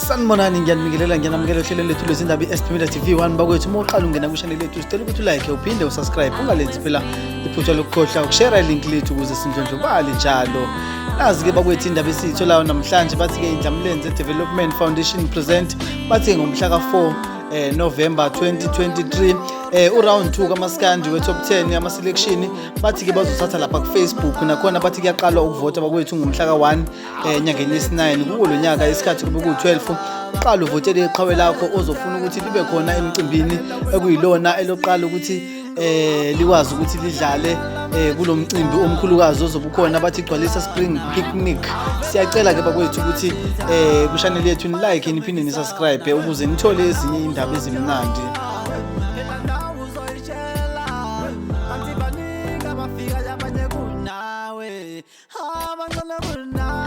Sanibonani, ngiyanibingelela, ngiyanamukela ohlelweni lethu lwezindaba i-SP Media TV 1. Bakwethu, uma uqala ungena kwi-channel yethu, sicela ukuthi ulike uphinde usubscribe, ungalenzi phela iphutha lokukhohlwa ukushare ilink lethu ukuze sindlondlobale njalo. Nazi-ke bakwethu indaba esiyitholayo namhlanje, bathi-ke Indlamlenze Development Foundation present, bathi-ke ngomhla ka-4 November 2023, uround 2 kamaskandi we-top 10 ama-selection. Bathi-ke bazothatha lapha ku-Facebook, nakhona bathi kuyaqalwa ukuvota bakwethu ngomhla ka-1 enyangeni yesi-9 kuwo lo nyaka, isikhathi kube ku-12. Uqala uvotele iqhawe lakho ozofuna ukuthi libe khona emcimbini, ekuyilona eloqala ukuthi likwazi ukuthi lidlale kulomcimbi omkhulukazi ozobe ukhona, bathi Gcwalisa Spring Picnic. Siyacela ke bakwethu ukuthi ku-channel yethu ni like, niphinde ni subscribe ukuze nithole ezinye indaba ezimnandi. Phela nawe uzoyitshela kanti baningi abafika abanye kunawe, abancane kunawe.